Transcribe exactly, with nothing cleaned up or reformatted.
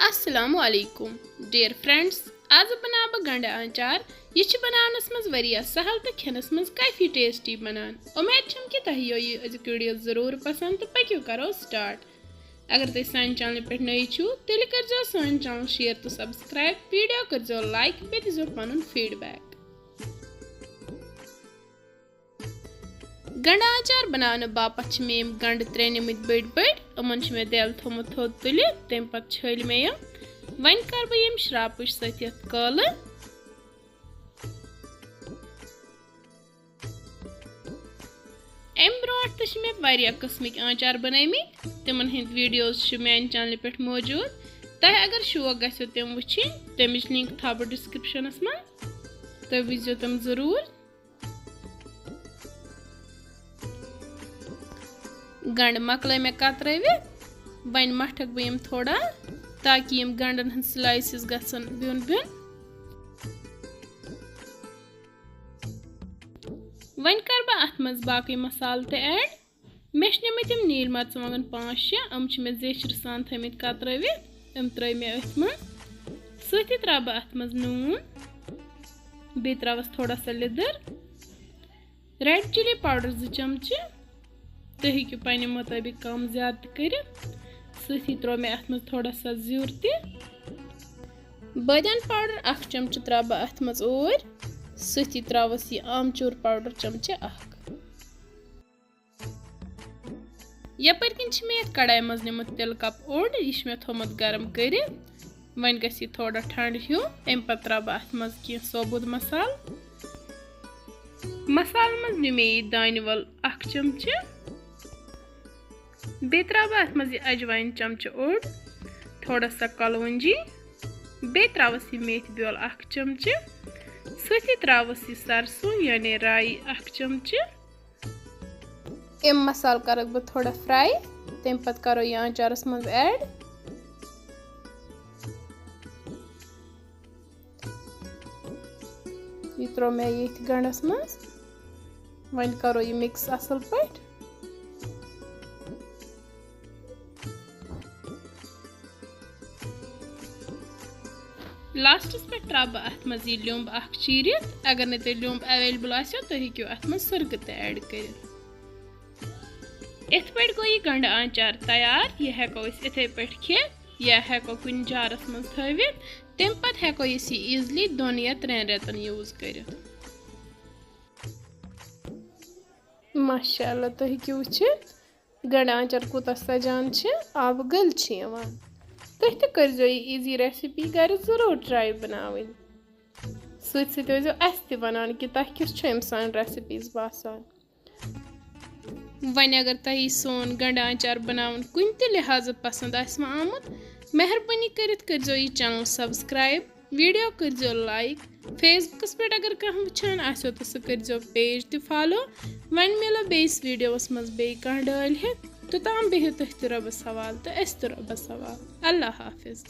السلام علیکم dear friends, آز بناو بہٕ گنڈٕ آنچار۔ یہِ چھِ بناونس منٛز واریاہ سہل تہٕ کھٮ۪نس منٛز کافی ٹیسٹی بنان۔ امید چھم کہِ تۄہہِ یِیو یہِ أزیُک ویڈیو ضروٗر پسند تہٕ پٔکِو کرو سٹارٹ۔ اگر تُہۍ سانہِ چینلہِ پٮ۪ٹھ نٔے چھِو، تیٚلہِ کٔرزیو سٲنۍ چینل شیئر تہٕ سبسکرائب، ویڈیو کٔرزیو لائک، بیٚیہِ دیٖزیو پنُن فیڈ بیک۔ گنڈٕ آنچار بناونہٕ باپتھ چھِ مےٚ یِم گنڈٕ ترٛےٚ نِمٕتۍ بٔڑۍ بٔڑۍ۔ یِمن چھُ مےٚ دٮ۪ل تھوٚومُت تھوٚد تُلِتھ، تَمہِ پتہٕ چھٔلۍ مےٚ یِم۔ وۄنۍ کرٕ بہٕ یِم شراپٕچ سۭتۍ یتھ کٲلہٕ۔ امہِ برونٛٹھ تہِ چھِ مےٚ واریاہ قٕسمٕکۍ آنچار بنٲومٕتۍ، تِمن ہٕنٛدۍ ویڈیوز چھِ میانہِ چینلہِ پٮ۪ٹھ موجود۔ تۄہہِ اگر شوق گژھیو تِم وٕچھِنۍ، تَمِچ لِنک تھاوٕ بہٕ ڈسکرپشنس منٛز، تُہۍ وٕچھزیو تِم ضروٗر۔ گنڈٕ مۄکلٲے مےٚ کترٲوِتھ، وۄنۍ مٹھکھ بہٕ یِم تھوڑا، تاکہِ یِم گنڈن ہٕنٛدۍ سلایسز گژھن بیوٚن بیوٚن۔ وۄنۍ کرٕ بہٕ اتھ منٛز باقٕے مسالہٕ تہِ ایڈ۔ مےٚ چھِ نِمٕتۍ یِم نیٖلۍ مرژٕوانٛگن پانٛژھ شےٚ، یِم چھِ مےٚ زیچھرِ سان تھٲومٕتۍ کترٲوِتھ، یِم ترٲے مےٚ أتھۍ منٛز۔ سۭتی ترٛاوٕ بہٕ اتھ منٛز نوٗن، بیٚیہِ ترٛاوس تھوڑا سا لیٚدٕر، ریڈ چلی پاوڈر زٕ چمچہٕ، تُہۍ ہیٚکِو پننہِ مطٲبق کم زیادٕ تہِ کٔرِتھ۔ سۭتی ترٛوو مےٚ اتھ منٛز تھوڑا سا زیُر تہِ۔ بٲدیان پاوڈر اکھ چمچہٕ ترٛاوٕ بہٕ اتھ منٛز اوٗرۍ، سۭتی ترٛاوس یہِ آمچوٗر پاوڈر چمچہٕ اکھ۔ یپٲرۍ کِنۍ چھِ مےٚ یتھ کڑایہِ منٛز نیومُت تِلہٕ کپ اوٚڑ، یہِ چھُ مےٚ تھوٚومُت گرم کٔرِتھ۔ وۄنۍ گژھِ یہِ تھوڑا ٹھنڈٕ ہیوٗ، امہِ پتہٕ ترٛاوٕ بہٕ اتھ منٛز کینٛہہ ثوبوٗت مسالہٕ۔ مسالہٕ منٛز نیوٗ مےٚ یہِ دانہِ ول اکھ چمچہٕ، بیٚیہِ ترٛاوٕ بہٕ اتھ منٛز یہِ اجواین چمچہٕ اوٚڑ، تھوڑا سا کلونجی، بیٚیہِ ترٛاوس یہِ میتھِ بیول اکھ چمچہٕ، سۭتی ترٛاوس یہِ سرسوں یعنی رائی اکھ چمچہٕ۔ یِم مسالہٕ کرکھ بہٕ تھوڑا فرائی، تَمہِ پتہٕ کرو یہِ آنچارس منٛز ایڈ۔ یہِ ترٛوو مےٚ ییٚتھۍ گنڈس منٛز۔ وۄنۍ کرو یہِ مِکس اصل پٲٹھۍ۔ لاسٹس پٮ۪ٹھ ترٛاوٕ بہٕ اتھ منٛز یہِ لیوٚمب اکھ چیٖرِتھ۔ اگر نہٕ تۄہہِ لیوٚمب اویلیبل آسیو، تُہۍ ہیٚکِو اتھ منٛز سرکہٕ تہِ ایڈ کٔرِتھ۔ یِتھ پٲٹھۍ گوٚو یہِ گنڈٕ آنچار تیار۔ یہِ ہٮ۪کو أسۍ یِتھے پٲٹھۍ کھٮ۪تھ یا ہٮ۪کو کُنہِ جارس منٛز تھٲوِتھ۔ تَمہِ پتہٕ ہٮ۪کو أسۍ یہِ ایزلی دۄن یا ترٛٮ۪ن رٮ۪تن یوٗز کٔرِتھ۔ ماشاء اللہ، تُہۍ ہیٚکِو وٕچھِتھ گنڈٕ آنچار کوٗتاہ سجان چھِ، آبہٕ گٔلۍ چھِ یِوان۔ تُہۍ تہِ کٔرزیو یہِ ایزی ریسپی گرِ ضروٗر ٹرائی بناوٕنۍ۔ سۭتۍ سۭتۍ ٲسۍزیو اَسہِ تہِ وَنان کہِ تۄہہِ کِژھ چھو أمۍ سانہِ ریسپیٖز باسان۔ وۄنۍ اگر تۄہہِ یہِ سون گنڈٕ آنچار بناوُن کُنہِ تہِ لحاظہٕ پسند آسہِ وۄنۍ آمُت، مہربٲنی کٔرِتھ کٔرزیو یہِ چینل سبسکرائب، ویڈیو کٔرزیو لائک، فیس بُکس پٮ۪ٹھ اگر کانٛہہ وٕچھان آسیو تہٕ سُہ کٔرزیو پیج تہِ فالو۔ وۄنۍ مِلو بیٚیِس ویڈیوس منٛز بیٚیہِ کانٛہہ ڈٲلۍ ہٮ۪تھ۔ توٚتام بِہِو تُہۍ تہِ رۄبس حوالہٕ تہٕ أسۍ تہِ رۄبس حوالہٕ۔ اللہ حافظ۔